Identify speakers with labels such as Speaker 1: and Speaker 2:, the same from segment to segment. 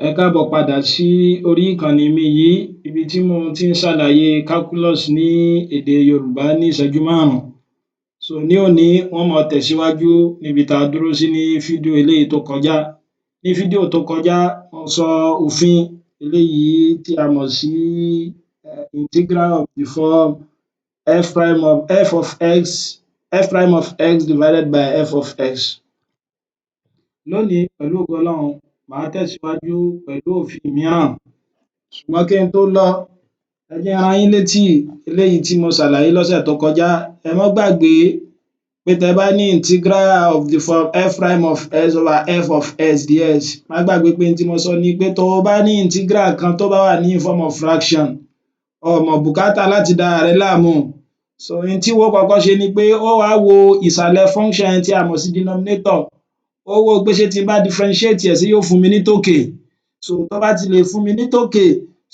Speaker 1: Ẹ káàbọ̀ padà sí orí ìkànnì mi yìí, ibi tí mo ti ń ṣàlàyé calculus ní èdè Yorùbá ní ìṣẹ́jú márùn-ún. So ní òní, n ó máa tẹ̀síwájú níbi tá a dúró sí ní fídíò eléyìí tó kọjá. Ní fídíò tó kọjá, mo sọ òfin eléyìí tí a mọ̀ sí integral of the form f prime of f of x, f prime of x divided by f of x. Lónìí, pẹ̀lú ògo Ọlọ́run, màá tẹ̀síwájú pẹ̀lú òfin mìíràn, ṣùgbọ́n kí n tó lọ, ẹ jẹ́ n rán yín létí eléyìí tí mo ṣàlàyé lọ́sẹ̀ tó kọjá. Ẹ má gbàgbé pé tẹ bá ní integral of the form f prime of x over f of x dx, má gbàgbé pé ohun tí mo sọ ni pé tó o bá ní integral kan tó bá wà ní in form of fraction, o mọ̀ bùkátà láti dára rẹ láàmú. So ohun tí wọ́n kọ́kọ́ ṣe ni pé ó wá wo ìsàlẹ̀ function tí a mọ̀ sí denominator, ó wò ó pé ṣé tí n bá differentiate ẹ̀, ṣé yóò fún mi ní tòkè? So tó bá ti lè fún mi ní tòkè,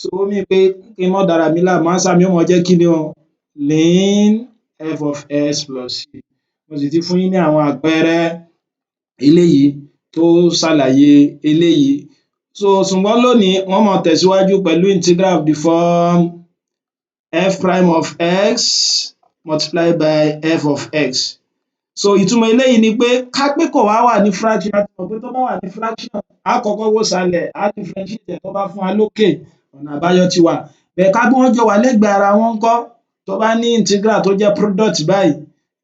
Speaker 1: so ó mean pé kí n má dára mi láàmú, answer mi ó máa jẹ́ kí ni o? Ln f of x plus c. Mo sì ti fún yín ní àwọn àpẹẹrẹ eléyìí tó ṣàlàyé eléyìí. So ṣùgbọ́n lónìí, n ó máa tẹ̀síwájú pẹ̀lú integral of the form f prime of x multiplied by f of x. So ìtumọ̀ eléyìí ni pé ká pé kò wá wà ní fraction, a ti mọ̀ pé tó bá wà ní fraction, á kọ́kọ́ wò ìsàlẹ̀, á differentiate ẹ̀, tó bá fún wa lókè, ọ̀nà àbáyọ ti wà. But ká pé wọ́n jọ wà lẹ́gbẹ̀ẹ́ ara wọn ńkọ́? Tó bá ní integral tó jẹ́ product báyìí,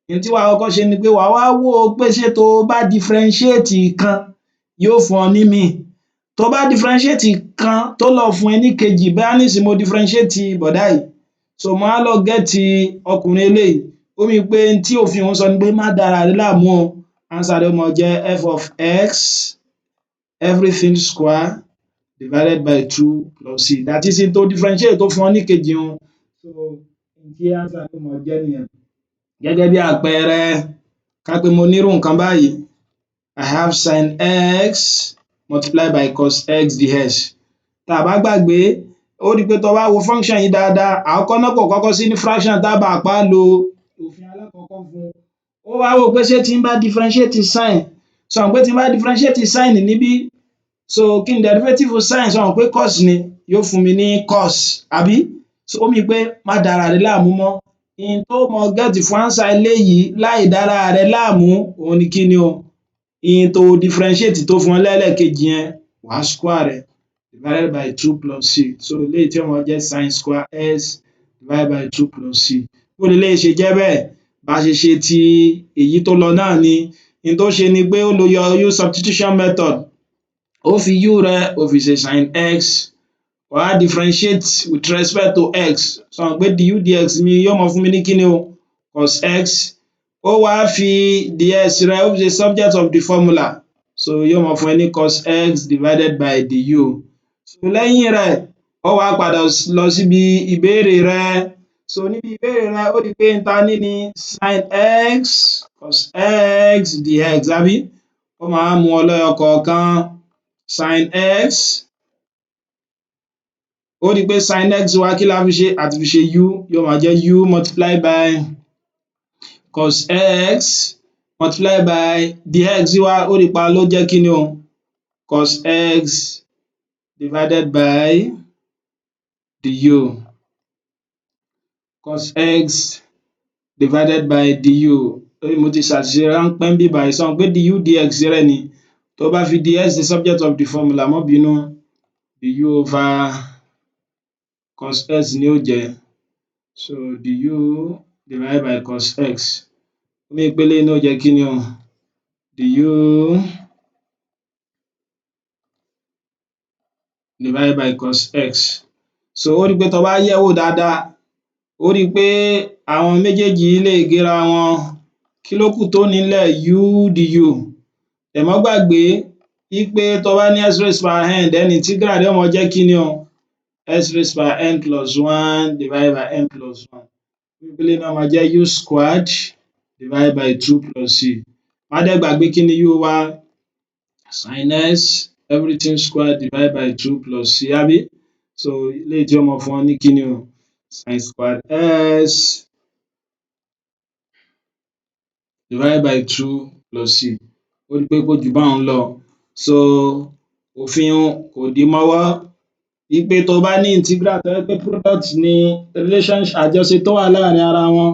Speaker 1: ohun tí wàá kọ́kọ́ ṣe ni pé wàá wá wò ó pé ṣé tó o bá differentiate ìkan, yóò fún ọ ní míì? Tó bá differentiate ìkan tó lọ fún ẹ ní ìkejì, bóyá nísìnyí mo differentiate bọ̀dá yìí, so mo wá lọ get ọkùnrin eléyìí, ó mean pé ohun tí òfin òhun sọ ni pé má dára rẹ láàmú o, answer rẹ̀ ó máa jẹ́ f of x everything square divided by two plus c, that is, n tó differentiate tó fún ọ ní ìkejì un. So ohun tí answer ó máa jẹ́ nìyẹn. Gẹ́gẹ́ bí àpẹẹrẹ, ká pé mo nírú nǹkan báyìí: I have sin x multiplied by cos x dx. Tá bá gbàgbé, ó rí pé tó bá wo function yìí dáadáa, àkọ́kọ́ náà, kò kọ́kọ́ sí ní fraction tá bá pa lo òfin alákọ̀ọ́kọ́ fún un. Ó wá wò pé ṣé tí n bá differentiate sin, ṣo mọ̀ pé tí n bá differentiate sin níbí, so kí ni derivative sin? Ṣo mọ̀ pé cos ni? Yóò fún mi ní cos, àbí? So ó mean pé má dára rẹ láàmú mọ́, n tó mọ get fún answer eléyìí láì dára rẹ láàmú, òhun ni kí ni o? N tó differentiate tó fún ọ lẹ́lẹ́kejì yẹn, wàá square rẹ̀ divided by two plus c. So eléyìí tí ó máa jẹ́ sin square x divided by two plus c. Bó leléyìí ṣe jẹ́ bẹ́ẹ̀? Bá ṣe ṣe ti èyí tó lọ náà ni. N tó ṣe ni pé ó lo u substitution method, ó fi u rẹ, ó fi ṣe sin x, wàá differentiate with respect to x. Ṣo mọ̀ pé du dx mi yóò máa fún mi ní kíni o? Cos x. Ó wá fi dx rẹ, ó fi ṣe subject of the formula, so yóò máa fún ẹ ní cos x divided by du. So lẹ́yìn rẹ̀, ó wá padà lọ síbi ìbéèrè rẹ. So níbi ìbéèrè rẹ, ó rí pé n ta ní ni sin x cos x dx, àbí? Ó máa wá mú wọn lẹ́yọ kọ̀ọ̀kan. Sin x, ó rí pé sin x wa, kí la fi ṣe? A ti fi ṣe u, yóò máa jẹ́ u multiply by cos x multiply by dx wa. Ó rí pa ló jẹ́ kí ni o? Cos x divided by du, cos x divided by du. Torí mo ti ṣàṣìṣe ráńpẹ́ níbí báyìí. Ṣo mọ̀ pé du dx rẹ ni tó bá fi dx ṣe subject of the formula, má bínú, du over cos x ni ó jẹ́. So du divided by cos x, ó mean pé eléyìí náà ó jẹ́ kí ni o? Du divided by cos x. So ó rí pé tó bá yẹ̀ wò dáadáa, ó rí pé àwọn méjèèjì yìí lè géra wọn. Kí ló kù tó ní nílẹ̀? U du. Dẹ̀ má gbàgbé wípé tó bá ní x raised power n, then integral rẹ̀ ó máa jẹ́ kí ni o? X raised power n plus one divided by n plus one. Eléyìí náà máa jẹ́ u squared divided by two plus c. Má dẹ̀ gbàgbé, kí ni u wa? Sin x everything square divided by two plus c, àbí? So eléyìí tí ó máa fún ọ ní kí ni o? Sin squared x divided by two plus c. Ó rí pé kò jù báhun lọ. So Òfin un kò dí mọ́wọ́ wí pé tó bá ní integral tó jẹ́ pé product ni relationship, àjọṣe tó wà láàrin ara wọn,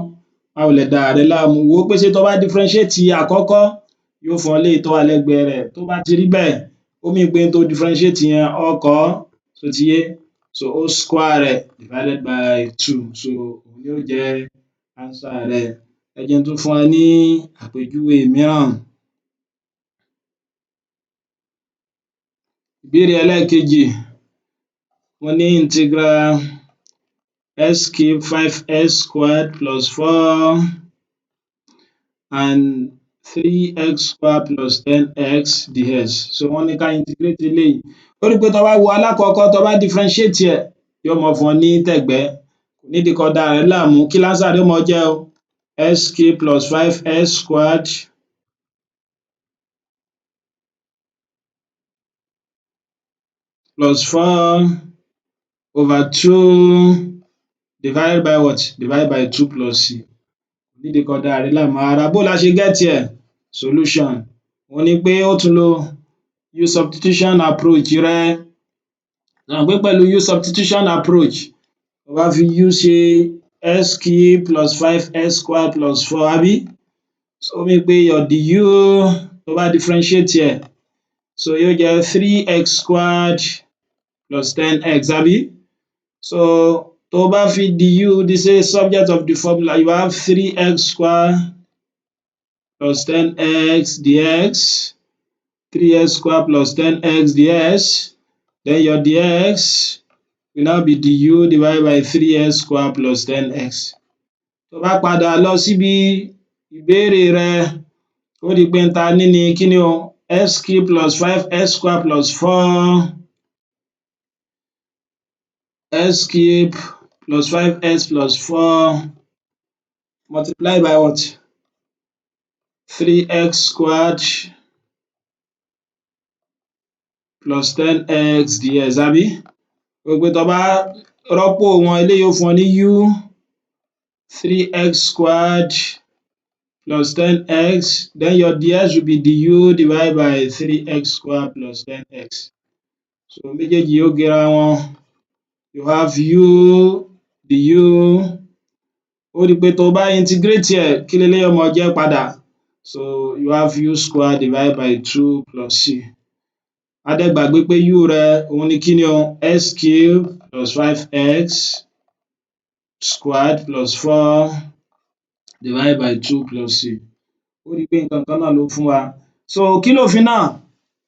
Speaker 1: má wulẹ̀ dára rẹ láàmú. Wò ó pé ṣé tó bá differentiate àkọ́kọ́, yóò fún ọ léyìí tó wà lẹ́gbẹ̀ẹ́ rẹ̀. Tó bá ti rí bẹ́ẹ̀, ó mean pé n tó differentiate yẹn, ó kọ ọ́. Ṣó ti yé? So ó square rẹ̀ divided by two, so òun ni ó jẹ́ answer rẹ. Ẹ jẹ́ n tún fún ẹ ní àpèjúwe mìíràn. Ìbéèrè ẹlẹ́ẹ̀kejì, mo ní integral x cube five x squared plus four and three x square plus 10x dx. So wọ́n ní ká integrate eléyìí. Ó rí pé tó bá wo alákọ̀ọ́kọ́, tó bá differentiate ẹ̀, yóò máa fún ọ ní tẹ̀gbẹ́. Kò nídìí kó dára rẹ láàmú. Kí l'answer rẹ̀ ó máa jẹ́ o? X cube plus five x squared plus four over two divided by what? Divided by two plus c. Kò nídìí kó dára rẹ láàmú rárá. Bó la ṣe get ẹ̀? Solution òun ni pé ó tún lo use substitution approach rẹ. Mọ̀ pé pẹ̀lú use substitution approach, tó bá fi u ṣe x cube plus five x square plus four, àbí? So ó mean pé your du, tó bá differentiate ẹ̀, so yóò jẹ́ three x squared plus 10x, àbí? So tó bá fi du the say subject of the formula, you have three x square plus 10x dx, three x square plus 10x dx. Then your dx will now be du divided by three x square plus 10x. Tó bá padà lọ síbi ìbéèrè rẹ, ó rí pé n ta ní ni kí ni o? X cube plus five x square plus four, x cube plus five x plus four multiply by what? Three x squared plus 10x dx, àbí? Ó rí pé tó bá rọ́pò wọn, eléyìí ó fún ọ ní u three x squared plus 10x. Then your dx will be du divided by three x squared plus 10x. So méjèèjì yóò géra wọn. You have u du. Ó rí pé tó bá integrate ẹ̀, kí leléyìí ó máa jẹ́ padà? So you have u square divided by two plus c. Má dẹ̀ gbàgbé pé u rẹ òun ni kíni o? X cube plus five x squared plus four divided by two plus c. Ó rí pé nǹkan kan náà ló fún wa. So kí lòfin náà?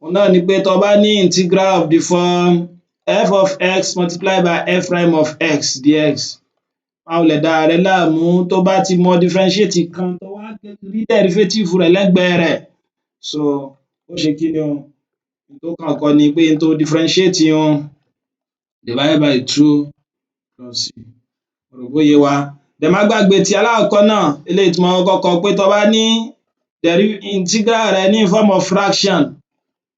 Speaker 1: Òun náà ni pé tó bá ní integral of the form f of x multiplied by f prime of x dx, má wulẹ̀ dára rẹ láàmú. Tó bá ti mọ differentiate kan, tó wá rí derivative rẹ̀ lẹ́gbẹ̀ẹ́ rẹ̀, so ó ṣe kí ni o? Tó kàn kọ́ ni pé n tó differentiate un divided by two plus c. Mo rò bó yé wa. Dẹ̀ má gbàgbé ti alákọ̀ọ́kọ́ náà, eléyìí tí mo kọ́kọ́ kọ, pé tó bá ní integral rẹ ní form of fraction,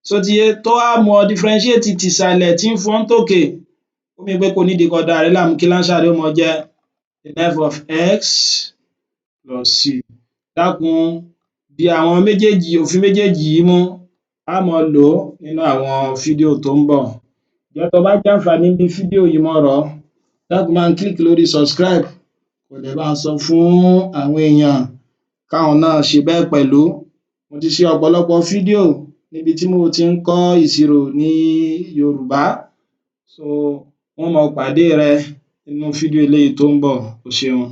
Speaker 1: ṣó ti yé? Tó wá mú ọ differentiate tìsàlẹ̀ tí ń fún ọ ní tòkè, ó mean pé kò nídìí kó dára rẹ láàmú. Kí l'answer rẹ̀ ó máa jẹ́? F of x plus c. Dákun, di àwọn méjèèjì, òfin méjèèjì yìí mú. Á máa lò ó nínú àwọn fídíò tó ń bọ̀. Ǹjẹ́ tó bá jàǹfààní níbi fídíò yìí, mo rọ̀ ọ́, dákun, bá ń click lórí subscribe, kó dẹ̀ bá ń sọ fún àwọn èèyàn káwọn náà ṣe bẹ́ẹ̀ pẹ̀lú. Mo ti ṣe ọ̀pọ̀lọpọ̀ fídíò níbi tí mo ti ń kọ́ ìṣirò ní Yorùbá. So n ó máa pàdé rẹ nínú fídíò eléyìí tó ń bọ̀. O ṣeun.